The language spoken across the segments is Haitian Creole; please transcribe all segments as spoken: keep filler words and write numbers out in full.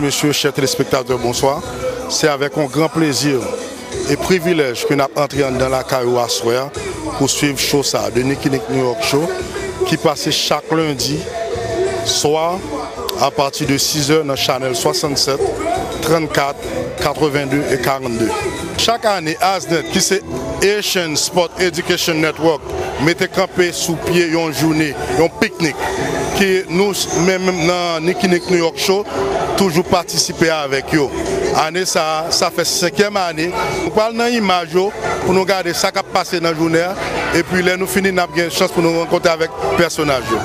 Mesye, chè telespektatè, bonswa. Se avèk yon gran plezi e privilèj ke n ap antre anndan lakay ou aswè a pou swiv show sa a, The Nicky Nick New York Show, ki pase chak lendi swa apati de sis è nan chanèl swasannsèt, trannkat, katrevenn de e karannde. Chak ane, ASNET, ki se Asian Sport Education Network, mete kanpe sou pye yon jounen, yon piknik, ke nou menm nan Nicky Nick New York Show toujou patisipe avèk yo. Ane sa a, sa fè senkyèm ane. Nou pral nan imaj yo pou nou gade sa k ap pase nan jounen an. Epi lè nou fini, n ap gen chans pou nou rankontre avèk pèsonaj yo.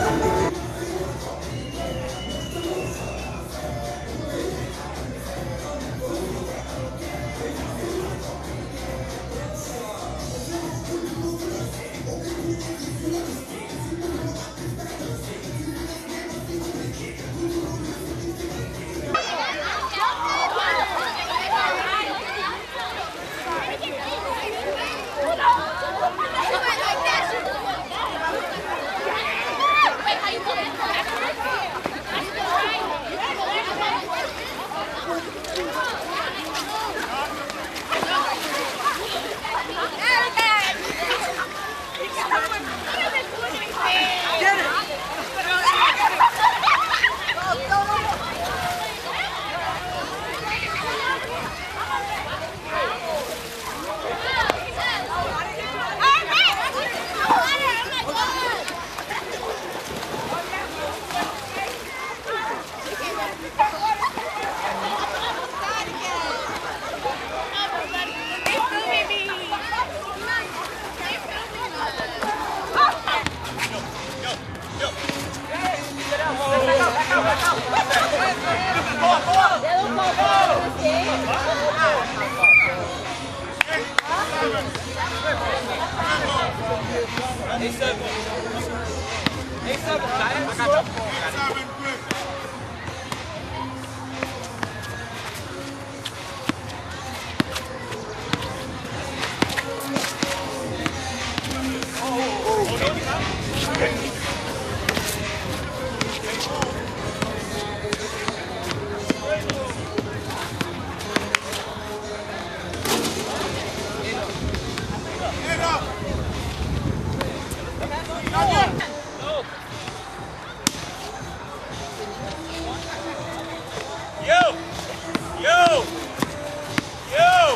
Yo! Yo! Yo!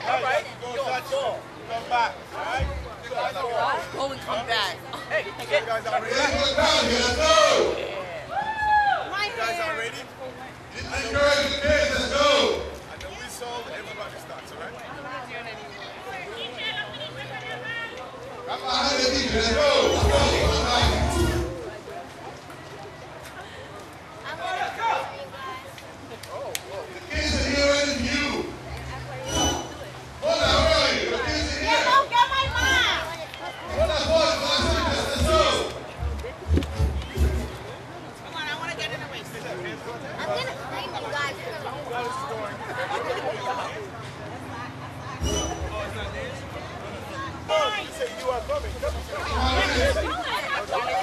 All right, go touch. Come back. All right? You guys are ready. Go and come back. Hey, you guys are ready? You guys are ready? I know we sold, everybody starts, all right? Let's go.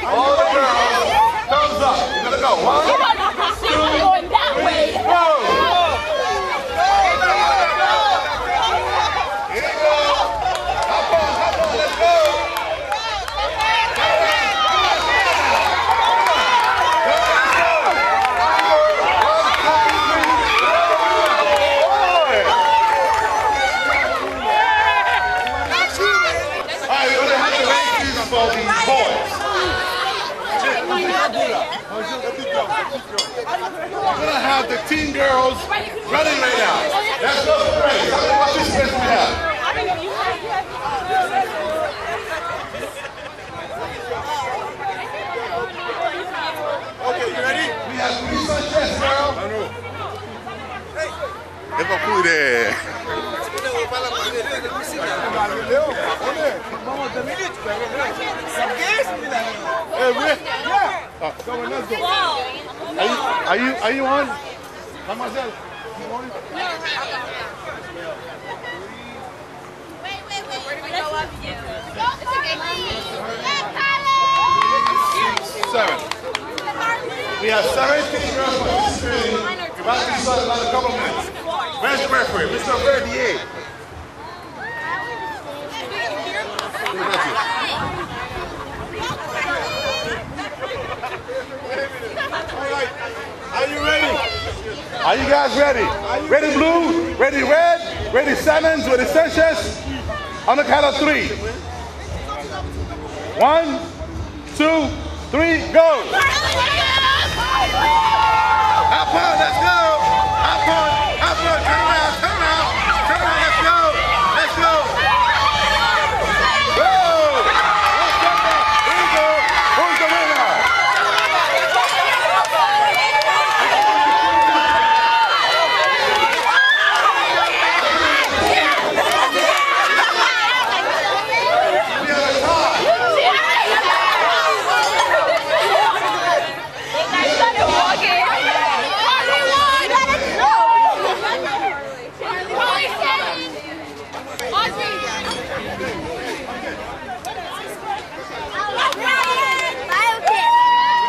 All the girls, thumbs up. We're gonna go. One, two, three, go. Here we go. Hop on, hop on, let's go. All right, we're gonna have the rankings for the boys. We're gonna have the teen girls running right now. Let's go for the race. How many participants we have? Okay, you ready? We have three such, yes, girl. Epa kouri dèyè. Hey, wait. Yeah. Come on, let's go. Are you, are you, are you on? Mademoiselle, you on? Seven. We have seventeen girls participating. About to start about a couple minutes. Where's the referee? Mister Verdier. All right. Are you ready? Are you guys ready? Ready blue, ready red, ready Salmons, ready Sanchez? On the count of three. One, two, three, go! Hop on, let's go! Hop on, hop on, turn around, turn around, turn around, let's go! Let's go! Go! Here we go! Who's the winner?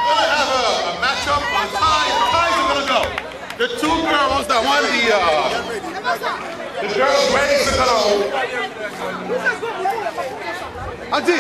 We're gonna have a, a matchup on ties. Ties are gonna go. The two girls that won the, uh, the girls race are gonna. Adi!